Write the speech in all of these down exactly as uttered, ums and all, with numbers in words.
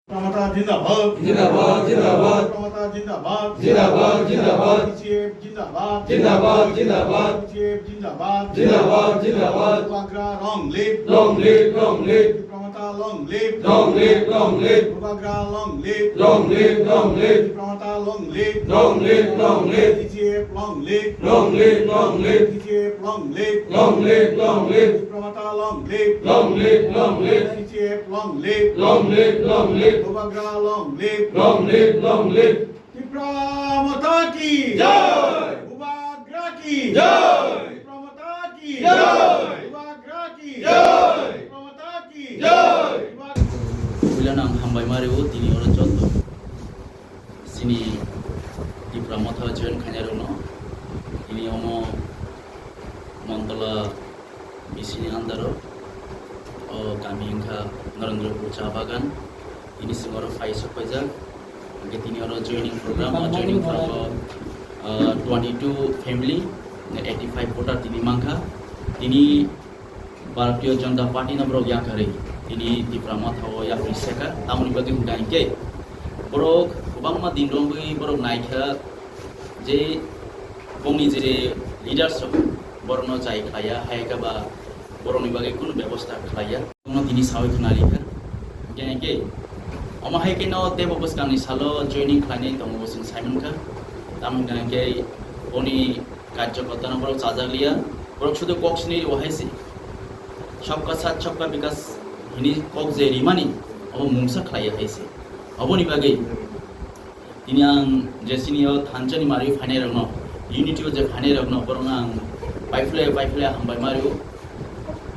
Tipra Motha zindabad. Zindabad, zindabad. Tipra Motha zindabad. Zindabad, zindabad. T C F zindabad. Zindabad, zindabad. T C F zindabad. Zindabad, zindabad. Bubagra long live. Long live, long live. Tipra Motha long live. Long live, long live. Bubagra long live. Long live, long live. Tipra Motha long live. Long live, long live. T C F long live. Long live, long live. T C F long live. Long live, long live. Tipra Motha long live. Long live, long live. T C F long live. Long live, long live. Bubagra long live. Long live, long live. Tipra Motha ki jai. Bubagra ki jai. Tipra Motha ki jai. Bubagra ki jai. Tipra Motha ki jai. Bubagra Puila nang hambai ma rio tini oro joto. Sini Tipra Motha join khainai rokno. Tini omo Montala B C ni under o, o kami wngkha Narendrapur Cha Bagan. Tini sing oro phai sok paijak. Hingke tini oro joining program, o joining program o, o, twenty two family, eighty five voter tini mankha. Tini Bharatiya Janata Party no borok yakarwi tini Tipra Motha o yapri seka, tamoni bagwi hwnkha hinkhe borok kwbangma din romwi borok naikha je bongni je leaders rok borokno chai khlaiya, hai khe ba borokni bagwi kunu bebosta khlaiya. Bono tini sawi khna rikha. Hinkhe hinkhe omo hai kheno teibo bwskangni salo joining khlainai tongo bo chwng sai mankha. Tamo hwnkha hinkhe boni karjokortano borok chajak liya, borok sudu kok sini rwo hai se. Sabka saath sabka bikas hini kok je rimani, obo mungsa khlaiya hai se. Oboni bagwi tini ang je sini o thansa ni mari phainai rokno, unity o je phainai rokno, borokno ang paiphle paiphle hambai mario.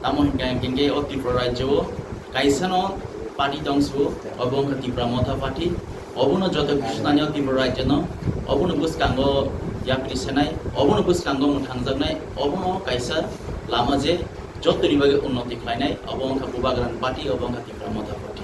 Tamo hinkha hinkhe o Tripura rajyo o kaisa no party tongsu, obo wngkha Tipra Motha Party. Obono joto khusunani o Tripura rajyo no, obono bwskango yapri senai, obono bwskango mwthangjaknai, obono kaisa lama je jotoni bagwi unnoti khlainai, obo wngkha Bubagrani party, obo wngkha Tipra Motha Party.